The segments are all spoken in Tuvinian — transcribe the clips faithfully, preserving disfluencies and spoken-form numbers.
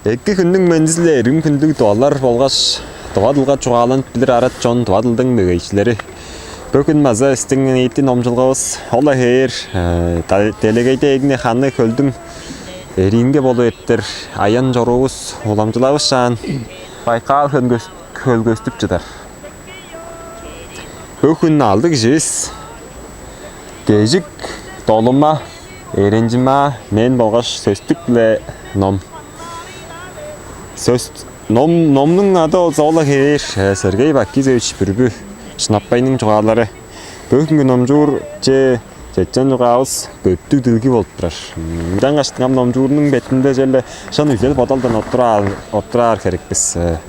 Эки хүннүң мендизи-биле, эргим хүндүг тывалар болгаш тыва дылга чугааланып билир арат чон, тыва дылдың мөгейикчилери. Бөгүн база бистиң ниити номчулгавыс ол-ла хевээр, э, да-, делегейде эгни ханы хөлдүң эриинге болуп эртер аян-чоруувус уламчылавышаан, байкаал хөлгөс-, хөлгөстүп чыдар. Бөгүн алды киживис: Кежик, Долума, Эренчим-аа, мен болгаш Сөстүк-биле Ном. Сөс-, Ном, Номнуң ады болза ол-ла хевээр, э, Сергей Бакизович Бүрбү, Шынаппайның чугаалары. Бөгүнгү номчуур че-, чечен чугаавыс көптүг дилги болуп турар. М, ынчангаштың ам номчуурунуң бетинде черле шын үзел-бодалдан оттураар, оттурар херек бис. Э,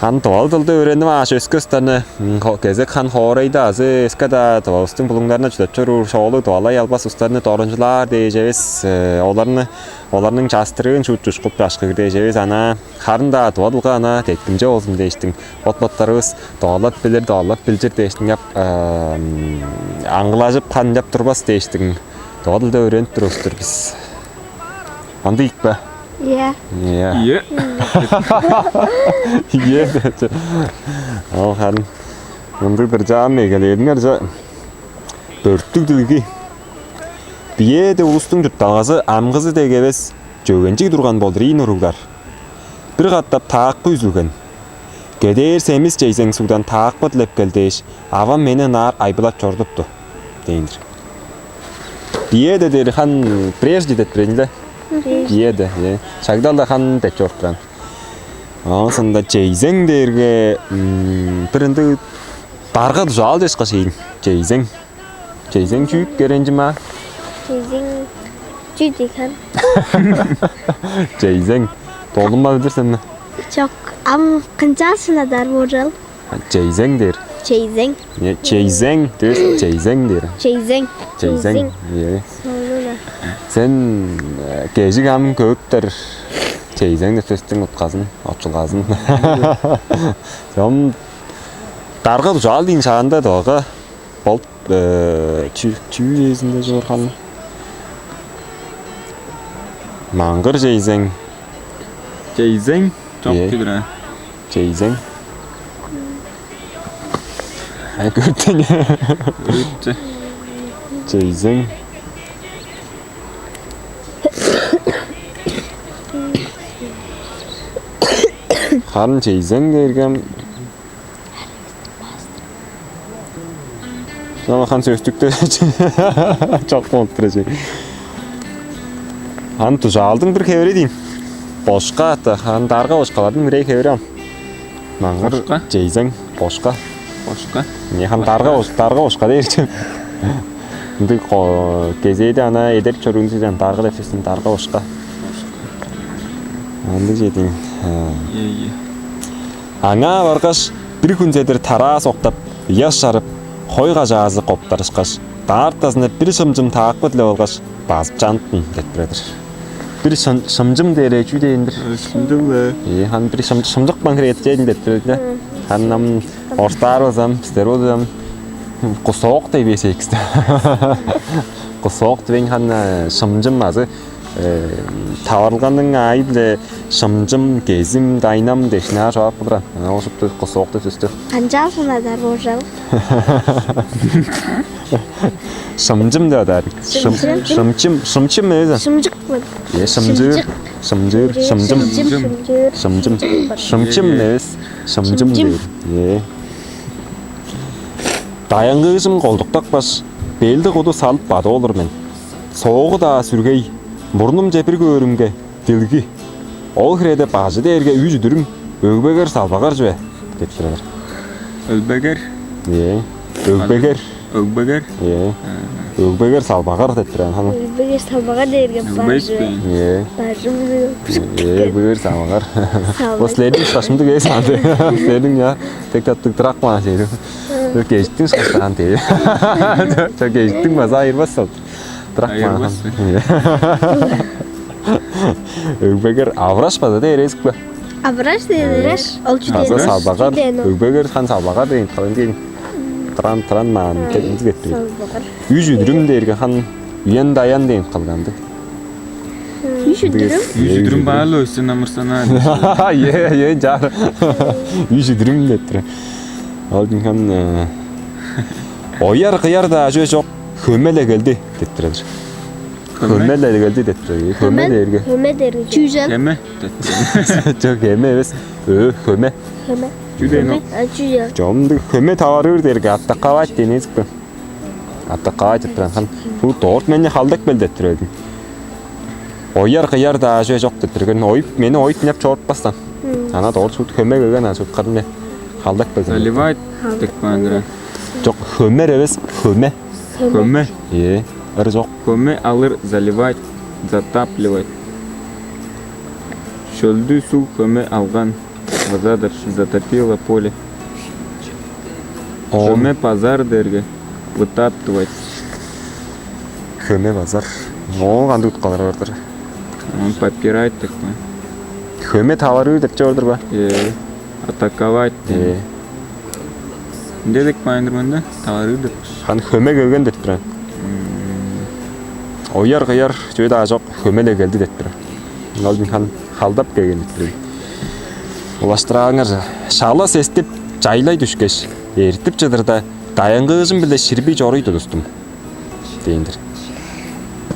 ам тыва дылды өөренип аашы өске улустарны, м, хо-, кезек хан хоорайда азы өске-даа Тывавыстың булуңнарында чыдып чоруур шоолуг тывалай албас улустарны дорунчулаар дээш эвес, э, оларны, оларның частырыын шуут чушкуп чашкыыр дээш эвес, ана харын-даа тыва дылга ана деткимче болзун дээштиң, бот-боттарывыс тывалап билир, тывалап билчир дээштиң ап, ам, аңгылажып, хан ынчап турбас дээштиң, тыва дылды өөренип турувус-тур бис. Ындыг ийик бе? Ийе. Ийе. Ийе. Ийе. Ол харын ындыг-дыр, чаа, ам эгелээриңер, чаа. Бөрттүг дилги. Биеэде улустуң чуртталгазы амгызы дег эвес, чөгенчиг турган болдур ийин, уруглар. Бир катап таакпы үзүлген. Кедээр семис чейзең сугдан таакпы дилеп кел дээш, авам мени ынаар айбылап чорудупту, дээн-дир. Биеэде дээри хан прежде деп билейн-ле. Мгм. Биеэде, э. Шагдал-даа хан деп чоруп турган. Оон соонда чейзең дээрге, м, бир ындыг дарга-дужаал дээш каш ийин. Чейзең. Чейзең чүү, Эренчим-аа? Чейзең чүү дийген? Чейзең. Долума билир сен бе? Чок, ам канчаар шынадар боор ол? А, чейзең дээр. Чейзең. Не, чейзең, дээс, чейзең дээр. Чейзең. Чейзең. Чейзең. Е. Сону-ла. Сен, э, кежик ам көптер чейзең деп сөстүң утказын, очулгазын. Чом дарга-дужаал дийин шаанда догга болуп, э, чүү, чүү дээзинде чорган? Маңгыр чейзең. Чейзең? Чок. Э. Билир, а? Чейзең. Ай, көрдүң. Көрдү. Чейзең. Харын чейзең дээргем. Чамахан сөстүктү чок болуп тур эжи. Ам дужаалдың бир хевири дийин. Бошка ата, ам дарга бошкаларның бирээ хевири ам. Маңгыр. Бошка? Чейзең, бошка. Бошка. Не, ам дарга бош-, дарга бошка дээр чи. Ындыг ко-, кезээде ана эдерип чоруун сен, дарга деп сөстүң, дарга бошка. Ындыг чедиң. Э. Ие, ие. Аңаа баргаш, бир хүнзедир тараа соктап, ыяш чарып, хой кажаазы коптарышкаш, даартазында бир шымчым таакпы дилеп алгаш, базып чанттым деп турар-дыр. Бир шым-, шымчым дээрге чүү дээн-дир? Э, шымчым бе? Э, хан бир шым-, шымчык баң хире этчейдим деп турар-дыр. Хан ам орустаар болза ам, бистер болза ам, кусок дей берзивис. Кусок дивейн хан, э, шымчым азы, э, таварылганың аайы-биле шымчым, кезим, дайнам дээш ынаар чугаалап кылдыр. Ана ол шупту кусок деп сөстү. Канчаар шынадар боор ол? Шымчым деп адаар. Шым-, шымчым. Шымчым, шымчым эвес. Шымчык. Э, шымчыыр, шымчыыр, шымчым. Шымчым. Шымчым. Шымчым эвес, шымчым дээр. Э. Даянгыыжым колдуктапкаш, белди куду салып бадып олур мен. Соогу-даа сүргей, мурнумче бир көөрүмге, дилги. Ол хиреде бажы дээрге үш үдүрүм, өгбегер салбагар чүве деп турар. Өлбегер? Э, өгбегер. Өгбегер? Э. Э. Өгбегер салбагар деп турар, хан. Өгбегер салбагар дээрге бажы. Э. Бажы. Э, өгбегер салбагар. Салбагар. Бо силерниң шашымды кээс аны. Силерниң я, тек таттык трак маа силер. Бир кештиң шаштаан дээр. Ча, кештиң база айырбас ол. Трак маа. Айырбас. Өгбегер авраш база дээр эвес бе? Авраш дээр. Ол чүден? База салбагар. Өгбегер хан салбагар дейн, калын дейн. Тран, тран маан, тек инди кетпей. Салбагар. Үш үдүрүм дээрге хан үен даян дейн калганды. Үш Шүдүрүм. Үй шүдүрүм баалы өссүн амырсанаа. Е, е, чаар. Үй шүдүрүм деп тур. Ол динхан ояр кыяр даа ажы чок, хөме-ле келди деп турар. Хөме-ле келди деп турар. Хөме дээрге. Хөме дээрге. Чүүжел. Кеме деп. Чок, кеме эвес. Өө, хөме. Хөме. Чүү дээн ол? А, чүүжел. Чомдуг хөме таварыыр дээрге атта каваат дениз бе? Атта каваат деп туран хан. Бу дорт мени халдак бел деп турар эдим. Ояр кыяр даа ажы чок деп турган. Оюп, мени оюп няп чоруппастан. Ана дорт шут хөме келген, а шут кадын халдак бел. Заливает деп каан. Жок, хөмер эвес, хөме. Хөме. Е, ыр жок. Хөме алыр, заливать, затапливать. Шөлдү суг хөме алган, азадыр, затопило поле. Хөме пазар дээрге, вытаптывать. Хөме базар. Оон кандыг уткалар бар-дыр? Он подпирает деп каан. Хөме таварыыр деп чор-дур ба? Э, атаковать деп. Э. Ынча деп каан-дыр мында, таварыыр деп. Хан хөме келген деп турар. Ояр кыяр чүве-даа чок, хөме-ле келди деп турар. Ол хан халдап келген деп турар. Улаштыраңар. Шала сестип, чайлай дүшкеш, эртип чыдырда, даянгыыжым биле ширби чоруй тудустум. Дейин-дир.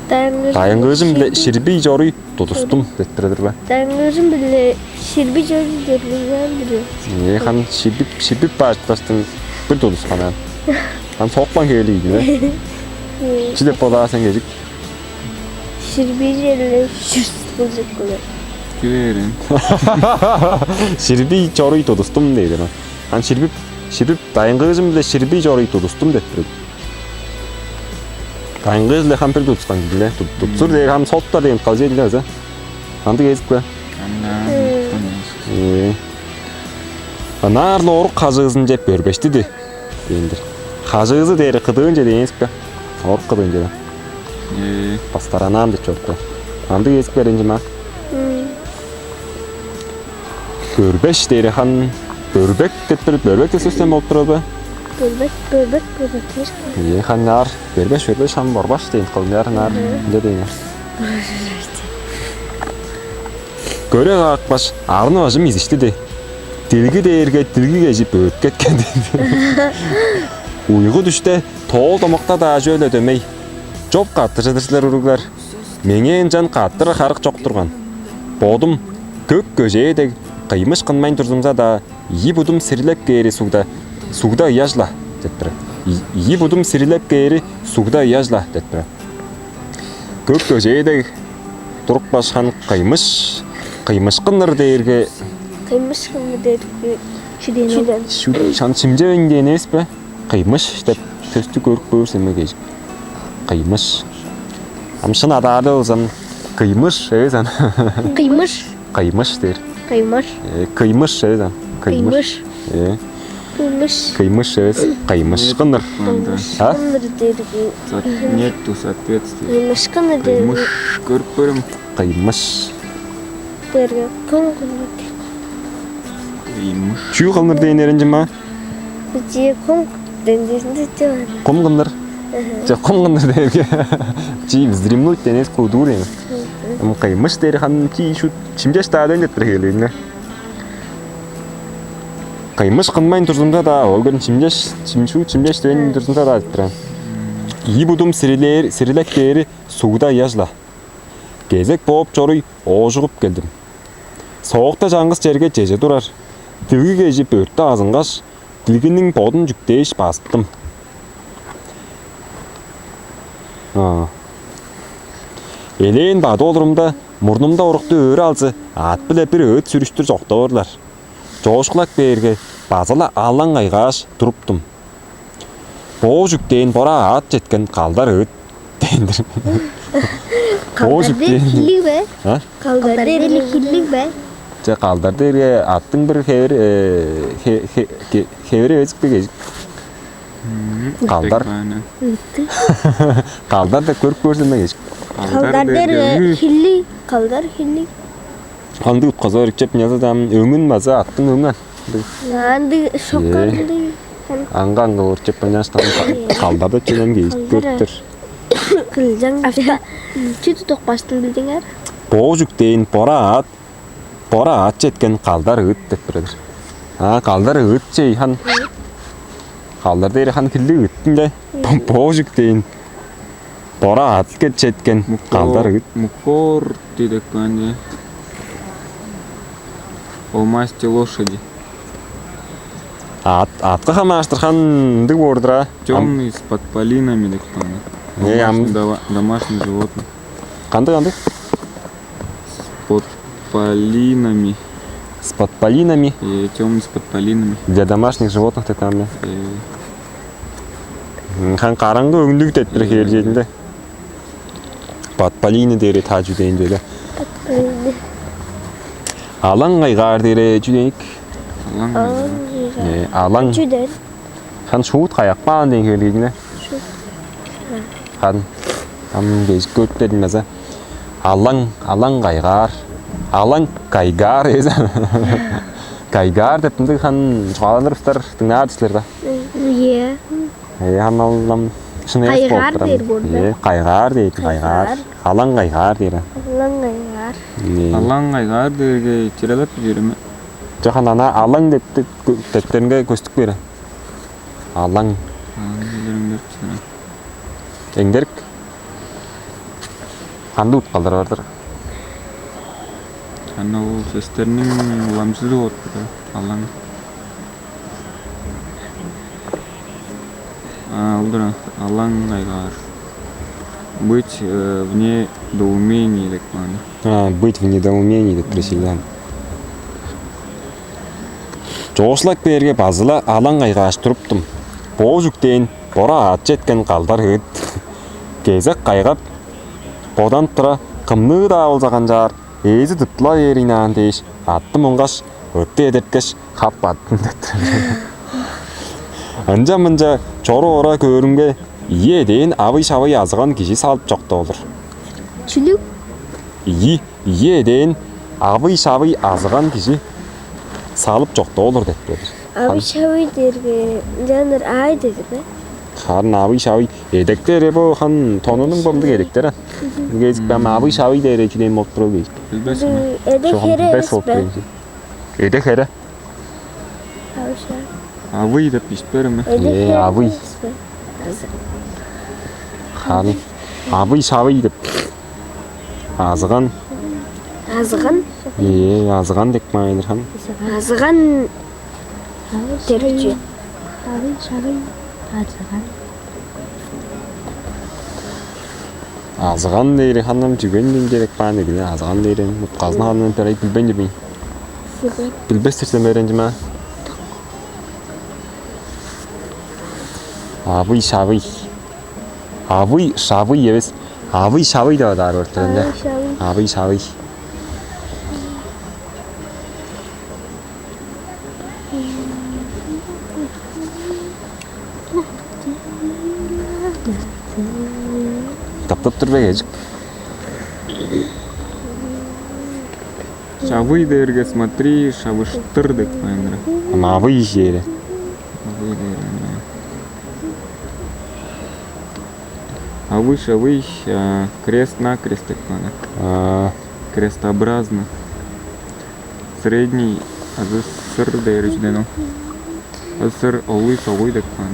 Даянгыыжым биле ширби чоруй тудустум деп турар-дыр ба? Даянгыыжым биле ширби чоруй тудустум. Э, хан ширбип, ширбип башташтың бир тудускан аан. Хан сокпан хевели ийди бе? Чи деп бодаар сен кезик? Ширби черле шүрс болжок болар. Күрерин. Ширби чоруй тудустум дейди ма. Хан ширбип, ширбип даянгыыжым биле ширби чоруй тудустум деп турар. Кайынгы-ла хам бир тутскан биле. Тутсур дээр хам соттар деген калчы элден аза. Андыг эзип кла. Ана. Э. Анаарлы орук хажыызынче бөрбештиди. Дейин-дир. Хажыызы дээри кыдыынче дейин эзип кла. Орук кыдыынче. Э. Пастаранаан деп чорупкан. Андыг эзип беринче ма. Бөрбеш дээри хан бөрбек деп бир бөрбек деп сөстен болуп турар бе? Бөрбек, бөрбек, бөрбек. Е, хан наар бөрбеш, бөрбеш хан борбаш дейин кылынар наар. Ынча дейин. Көре каапкаш, арны бажым изишти де. Дилги дээрге дилги кежип өөрткеткен дейин. Уйгу дүште тоол домакта-даа чөөле дөмей. Чоп каттыжыдыр силер уруглар. Меңээ ынчан каттырар харык чок турган. Бодум көк көжээ дег кыймыш кынмайн турзумза-даа, ийи будум сирилеп кээри сугда, сугда ыяжла деп тур. Ийи будум сирилеп кээри сугда ыяжла деп тур. Көк көжээ дег туруп башкан кыймыш, кыймышкынныр дээрге. Кыймышкынныр дээрге чүден? Чүден? Шу чан чимчевейн дээн эвес бе? Кыймыш деп сөстү көрүп көөр сен бе кежик? Кыймыш. Ам шын адаада болзам, кыймыш эвес ан. Кыймыш. Кыймыш дээр. Кыймыш. Э, кыймыш эвес ан. Кыймыш. Кыймыш. Э. Кыймыш. Кыймыш эвес. Кыймышкынныр. А? Кыймышкынныр дээрге. Нету соответствия. Кыймышкынныр дээрге. Кыймыш көрүп көрөм. Кыймыш. Дээрге кым кылыр? Кыймыш. Чүү кылныр дээн эренчим а? Бизде кум дендезинде чыгар. Кум кылныр? Че, кум кылныр дээрге. Чи вздремнуть денес кудур эми. Ам кыймыш дээр хан чи шу чимчеш даадан деп бир хелине. Кыймыш кынмайн турзумда да, ол гөн чимчеш, чимчүү, чимчеш дээн турзумда да деп турам. Ийи будум сирилээр, сирилек дээри сугда ыяжла. Кезек бооп чоруй оожугуп келдим. Соокта чаңгыс черге чеже турар. Дилги кежип өртү азынгаш, дилгиниң бодун жүктээш базыптым. Элээн бады олурумда, мурнумда урукту өрү алзы аът-биле бир өөт сүрүштүр чоктоорлар. Чоошкулак бээрге, база-ла алаң кайгааш туруптум. Боожук дээн бора аът четкен калдар ыыт дээн-дир. Боожук дээн хиллиг бе? А? Калдар дээн хиллиг бе? Че, калдар дээрге аттың бир хевер хевери безик бе кежик. Калдар. Калдар деп көрүп көрсөм кежик. Калдар дээрге хиллиг, калдар хиллиг. Андыг утказа өрүкчеп мыняза дам өңүн база аттың өңүн. Андыг шоккарлыг. Аңга-аңга өрчеп байланыштан калдады чүнен кээп көрүптүр. Кылжаң. Авто чү тутук баштын билдиңер? Боожук дээн бора аът, бора аът четкен калдар ыыт деп турар. А, калдар ыыт чей хан. Калдар дээри хан хилли ыыттың да. Боожук дээн бора аът четкен калдар ыыт. Мукор дидек баан. О масти лошади. Аът, аътка хамаарыштыр хан ындыг боор-дур аа. Темный с подполинами деп баан. Э, ам домашний, дова-, домашний животных. Кандыг, кандыг? С подполинами. С подполинами? Э, темный с подполинами. Для домашних животных деп каан бе? Э. М, хан караңгы өңнүг деп бир хержединде. Подполины дээри та чүдээн чүве. Подполины. Алаң кайгаар дээри чүдээник? Алаң. Алаң кайгаар. Э, алаң. Чүден? Хан шуут каяк баан дээн хевирлигине. Шуут. Хан ам безик көрүптедим база. Алаң, алаң кайгаар. Алаң кайгаар эвес. Кайгаар деп ындыг хан чугааланыр устар дыңнаар силер да. Ие. Э, хан ол ам шын эвес болуп кайгаар турар. Дээр боор да. Э, кайгаар дейт, кайгаар. Кайгаар. Алаң кайгаар дээр. Алаң кайгаар. Э. Алаң кайгаар дээрге чирелеп бижириме. Жок, хан ана алаң деп, деп, дептеринге көстүп бээр. Алаң. Алаң дээрге эңдерик. Кандыг уткалдар бар-дыр? Ана ол сөстерниң уламчызы болуп турар. Алаң. А, ол-дур, алаң кайгаар. Быть, э, в недоумении деп каан. А, быть в недоумении деп турар силер. Чоокшулап бээрге база-ла алаң кайгааш туруптум. Боожук дээн бора аът четкен калдар ыыт. Кезек кайгап, боданып тура, кымныы-даа болза канчаар, ээзи тыптыла бээр ыйнаан дээш, аътты мунгаш, ыттыг эдерткеш, хап бадым деп турар. Ынча-мынча чоруп ора көөрүмге, ийи эдээн авый-шавый азыган кижи салып чокта олур. Чүлүг? Ийи, ийи эдээн авый-шавый азыган кижи салып чокта олур деп турар. Авый-шавый дээрге жаныр аай деди бе? Харын авый-шавый эдектер бо хан тонунуң бомдуг эдектер. Гезик бам авый-шавый дээре чүден болуп турар гезик. Билбес. Эде хере эвес бе? Эде хере. Авый деп ишпер эме. Эде хере авый. Ханы авый-шавый деп. Азыган. Азыган. Ээ, азыган деп маайдыр хан. Азыган. Терчи. Авый-шавый. Азыган. Азыган дээри ханам чүген дин керек баан дегине. Азыган дээри утказын ханам перей билбейн дебейн. Билбес терсем беренчиме. Авый-шавый. Авый-шавый эвес. Авый-шавый деп адаар өрттүрүндө. Авый-шавый. Авый-шавый. Таптап тур бе кежик? Шавый дээрге смотри, шавыштыр деп каайныр. Ам авый ишээри. Авый дээрге. Авый-шавый, а, крест-накрест деп каайныр. А. Крестообразно. Средний азы сыр дээри чүден ол? Азы сыр олуй-солуй деп каан.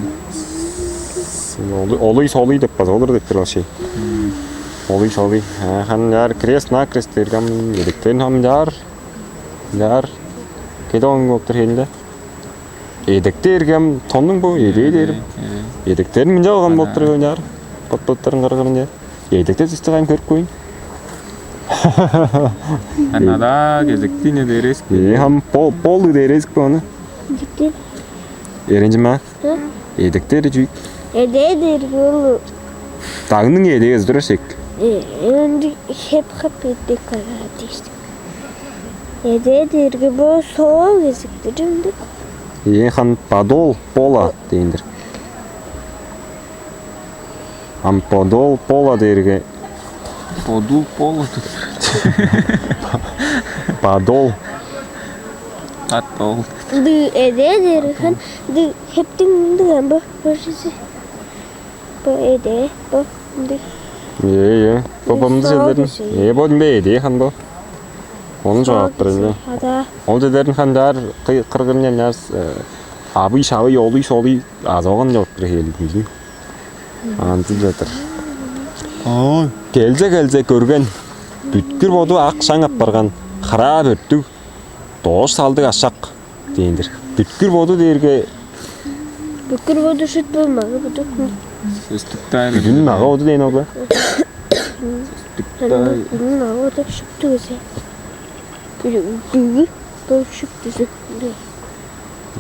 Олуй-солуй деп база олур деп тур алшей. Олуй-солуй. Хан яар крест-накрест дээргем эдектерин хам яар. Яар. Кеде оң болуп тур хенде. Эдектер кем тоннуң бу эдээ дээрим. Эдектерин мынча алган болуп тур яар. Бот-боттарын кыргырын яар. Эдекте дистигайын көрүп коюн. Ана да кезектине дээресик. Э, хам пол полу дээресик бе ону? Кезектин. Эренчима? Эдектери чүй? Эдээ дээрги ол. Дагның эдээ эзидир эшек. Э, өнди хеп хап эдек кара дээштик. Эдээ дээрги бо соо кезектир өнди. Э, хан подол пола дейиндир. Ам подол пола дээрге. Подул пола тут. Подол. Подол. Ды эде дээрге хан ды хептиң ды ам бо божизи. Бо эде бо ды. Ээ, ээ. Бо бомду Соок челдерин. Кижи. Ээ, бо дембе эдээ хан бо. Ону чугаалап тур эле. Ада. Ол челдерин хан чаар кыргырын чанчаар абый-шавый, олуй-солуй азоган чогуп тур хээлиг билдим. Андын чатыр. Ой. Келзе келзе көрген бүткүр боду ак шаң аппарган хыраа бөрттүг доош салдыг ашак дээн-дир. Бүткүр боду дээрге Бүткүр боду шүт болмагы буду. Сөстүктайын. Бүгүн мага оду дээн ол бе? Сөстүктайын. Бүгүн мага оду шүттү кесе. Бүгү бу шүттүсү.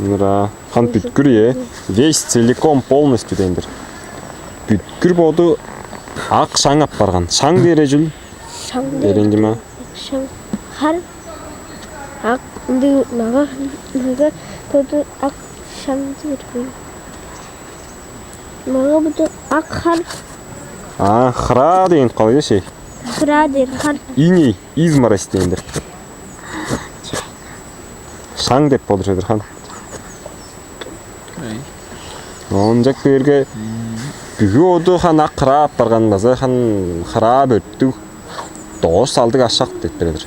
Нура. Хан бүткүр е. Весь целиком полностью дээн-дир. Бүткүр боду ак шаң аппарган. Шаң дээрежил. Шаң дээрежил. Шаң. Хар Ак ындыг мага мага боду ак шамчы берген. Мага боду ак хар. А, хра деген калай дээш? Хра деген хар. Иней, изморозь деген-дир. Шаң деп болур чедир хан. Ончак берге бүгү оду хан ак хыраап барган база хан хыраап өттүг доош салдыг ашак деп бередир.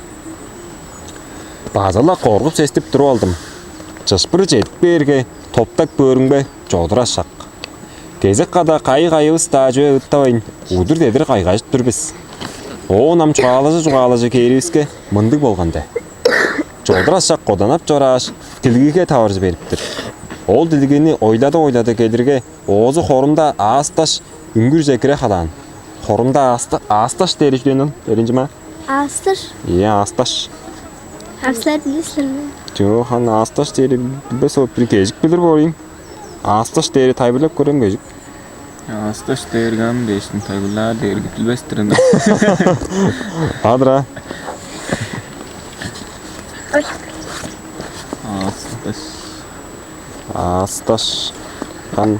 База-ла коргуп сестип туруп алдым. Чышпыр чедип бээрге топтак бөрүңбе чодур ашак. Кезек када кайы-кайывыс-даа чүве ыттавайн, удур дедир кайгажып тур бис. Оон ам чугаалажы-чугаалажы кээривиске мындыг болган де. Чодур ашак коданап чорааш, дилгиге таваржы бериптир. Ол дилгини ойлада-ойлада келирге, оозу хорумда аасташ үңгүрже кире хадаан. Хорумда ааста аасташ дээри чүден ол, Эринчима? Аасташ. Ийе, аасташ. Аасташ билесиң бе? Жок, аны аасташ дээри билбес болуп бир кежик билир болуйн. Аасташ дээри тайбырлап көрөм кежик. Аасташ дээрге ам дээштиң тайбылаар дээрге билбес-тир ында. Адыра. Аасташ. Аасташ. Хан.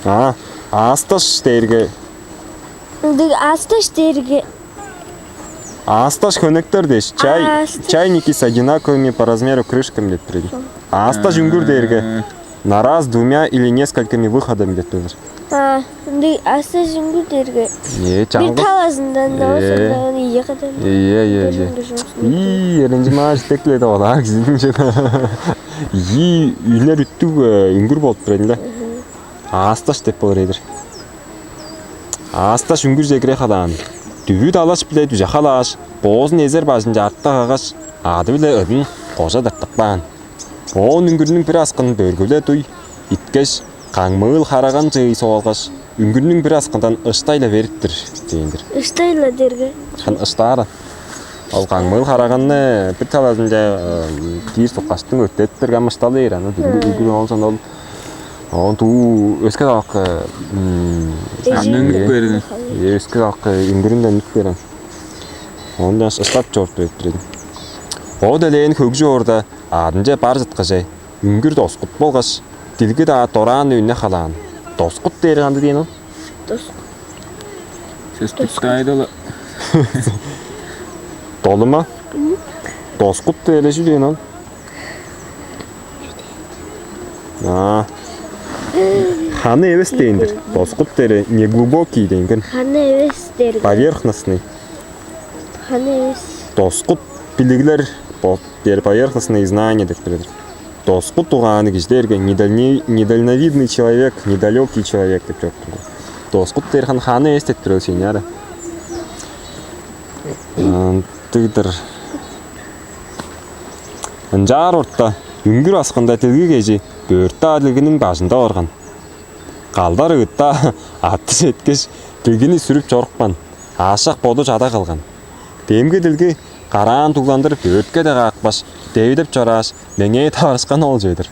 А, аасташ дээрге. Ындыг аасташ дээрге. Аасташ хөнектер дээш. Чай, аасташ. Чайники с одинаковыми по размеру крышками деп берген. Аасташ үңгүр дээрге. Нараз двумя или несколькими выходами деп турар. А, ындыг аста жиңгү дээрге. Ээ, бир чаңгыс талазындан да. Ээ. Ошондон ийи кадан. Ийе, ийе, ийе. Ии, эренчи мааш текледи ол ар кизиниң жана. Ии, үнер үттүг үңгүр болуп турар эле. Аасташ деп болор эдир. Аасташ үңгүр жегире хадаан. Дүвү далаш биле дүже халааш, боозун эзер бажынче артта кагаш, аады-биле ыдын кожа тыртып каан. Оон үңгүрнүң бир аскын бөргүле дуй иткеш, каңмыыл хараган чыый соолгаш, үңгүрнүң бир аскындан ыштай-ла бериптир дээн-дир. Ыштай-ла дерге. Хан ыштаара. Ол каңмыыл хараганны бир талазынча киир суккаштың өттетиптер кам ыштал дээр аны бүгү үгүр оон ол оон туу өске талакы Эжи. Анын берген. Өске талакы үңгүрүнден үк берен. Оон жаш ыштап чоруп бериптир эдим. Оо делээн хөгжү оорда аадынче бар чыткыже үңгүр доскут болгаш дилги-даа дораан үүнне халаан. Доскут дээри кандыг дээн ол? Дос. Сөстүктайдыла. Долума? Доскут дээри чүү дээн ол? А. Ханы эвес дээн-дир. Доскут дээри неглубокий дээн. Ханы эвес дээрге. Поверхностный. Ханы эвес. Доскут билиглер бо- дээри поверхностные знания деп турар. Доскут угааны кижи дээрге недальне- недальновидный человек, недалёкий человек деп чоруп турган. Доскут дээр хан ханы эвес деп турар сен яра. Антыгдыр. Ынчаар орта үңгүр аскында дилги кежи бөртү адилгиниң бажында барган. Калдар ыытта аттыш эткеш, дилгини сүрүп чорупкан, аашак боду чада кылган. Демги дилги караан дугландырып, өртке-даа каапкаш, девидеп чорааш, меңээ таварышкан ол чүве-дир.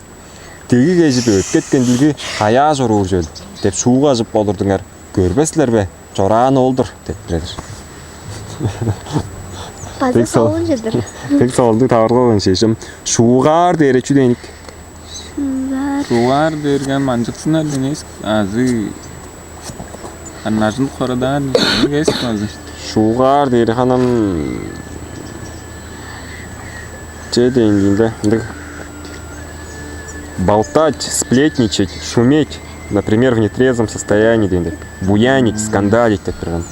Дилги кежип өрткеткен дилги каяа чоруур чүвел деп шуугажып олурдуңар, көрбес силер бе? Чораан ол-дур деп бир-дир. База Тек сол- солун чыдыр. Тек солдуг таварга болган шешим. Шуугаар дээре чүденик. Шуугаар. Шуугаар дээрге манчыксынар демес. Азы аннажын хорадаар демес азы. Шуугаар дээри ханам че дейин дейинде. Ындыг болтать, сплетничать, шуметь, например, в нетрезвом состоянии дейинде. Буянить, скандалить деп турган.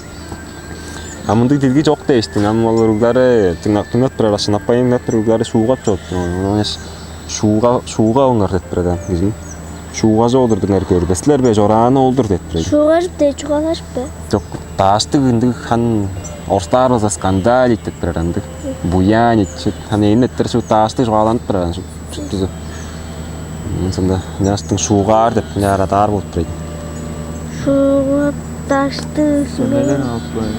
А мындыг дилги чок дээштиң, ам ол уруглары дыңнап, дыңнап турар, шынап-ла дыңнап турар уруглары шуугап чоруптур. Оон шууга, шууга оңар деп турар кижи. Шуугажы олурдуңар, көрбес силер бе, чорааны ол-дур деп турар. Шуугажып де, чугаалажып бе? Чок, дааштыг ындыг хан орустаар болза скандалить деп турар ындыг. Буянить, хан ээн эттер шу дааштыг чугааланып турар шу. Чуттузу. Ынчанда нястың шуугаар деп арадаар болуп турар. Шуугар дашты сүмелер алып каан.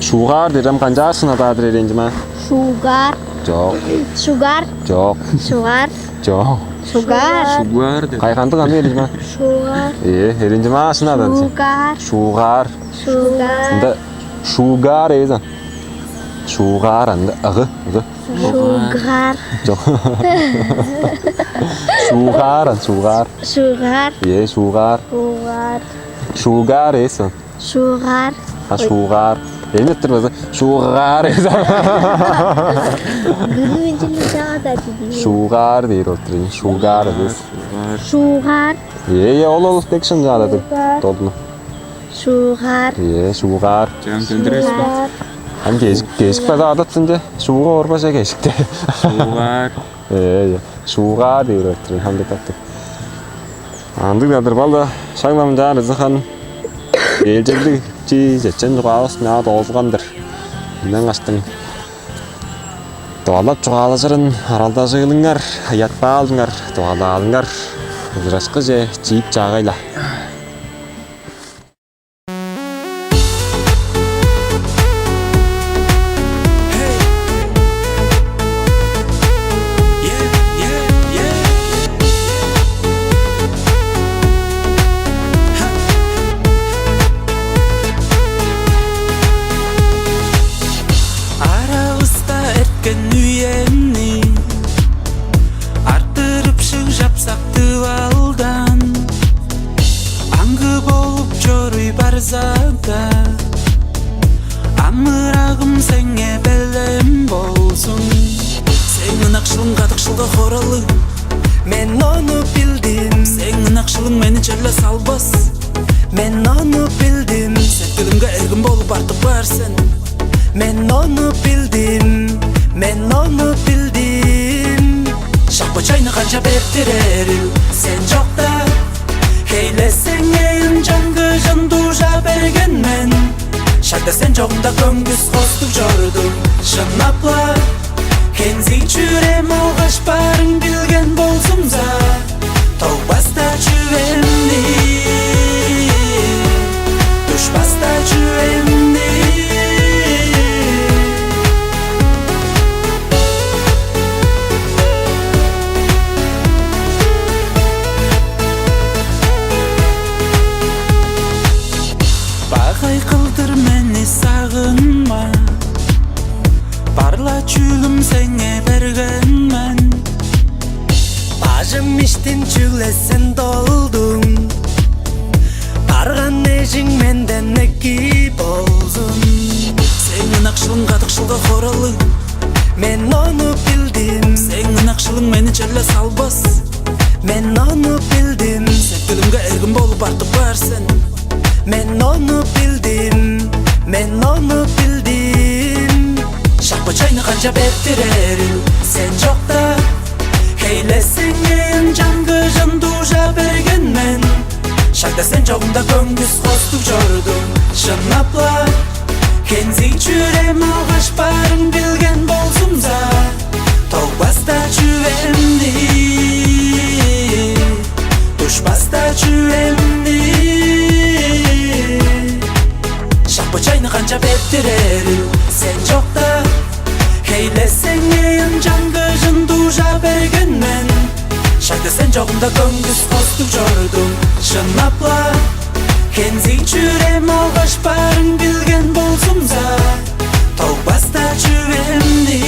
Шуугаар дээрем канчаар шын адаадыр эренчима? Шуугар. Жок. Шугар. Жок. Шугар. Жок. Шугар. Шугар деп. Кайгандык аны берейин а? Шугар. Э, эренчима шын адаадыр. Шугар. Шуугаар. Шугар. Ында шуугаар эвезен. Шуугаар анда ыгы, ыгы. Шугар. Жок. Шуугаар, шуугаар. Шугар. Е, шуугаар. Шугар. Шуугаар эвес ол. Шугар. А, шуугаар. Эми өттүр база шуугаар эвес. Бүгүн чүнү чагада дидим. Шуугаар дээр отур. Шуугаар эвес. Шугар. Е, е, ол, ол тек шын чагада. Шугар. Толдуну. Шуугаар. Е, шуугаар. Жан сөндүрөс бе? Шуугаар. Ам кежик, кежик база адатсынче. Шууга орбажа кежикте. Шуугаар. Е, е. Шуугаар дээр өттүр хамдыктактык. Андыг надыр балда шагламчаар ызыхан ээлчеглиг чи чечен чугаавыс маа доозулган-дыр. Ындан каштың дуалап чугаалажырын аралдажыылыңар, ыятпаалыңар, дуалаалыңар. Ужурашкыже чиип чаагай-ла. Аравыста эрткен үемни артырып шыгжап сактып алдан, аңгы болуп чоруй барза-даа, амырагым сеңээ белем болзун. Сээң ынакшылың кадыкшылга хоралыг. Мен ону билдим. Сээң ынакшылың мени черле салбас. Мен ону билдим. Сеткилимге эргим болуп артып каар сен. Мен ону билдим, мен ону билдим. Шапкы чайны канчап эрттирерил сен чокта? Хейле сеңээ ынчан кыжын дужа берген мен. Шагда сен чогумда көңгүс хостуг чордум, шынап-ла. Хензиг чүрем алгаш барын билген болзумза, тогбас-даа чүвемни, душпас-даа чүвемни. Багай кылдыр мени сагынма, бар-ла чүүлүм сеңээ берген мен. Бажым иштин чүгле сен долдуң, барган эжиң менден эки болзун. Сээң ынакшылың кадыкшылга хоралыг. Мен ону билдим. Сээң ынакшылың мени черле салбас. Мен ону билдим. Сеткилимге эргим болуп артып каар сен. Мен ону билдим, мен ону билдим. Шапкы чайны канчап эрттирерил сен чокта? Хейле сеңээ ынчан кыжын дужа берген мен. Шагда сен чогумда көңгүс хостуг чордум, шынап-ла. Хензиг чүрем алгаш барын билген болзумза, тогбас-даа чүвемни, душпас-даа чүвемни. Шапкы чайны канчап эрттирерил сен чокта? Хейле сеңээ ынчан кыжын дужа берген мен. Шагда сен чогумда көңгүс хостуг чордум, шынап-ла. Хензиг чүрем алгаш барын билген болзумза, тогбас-даа чүвемни,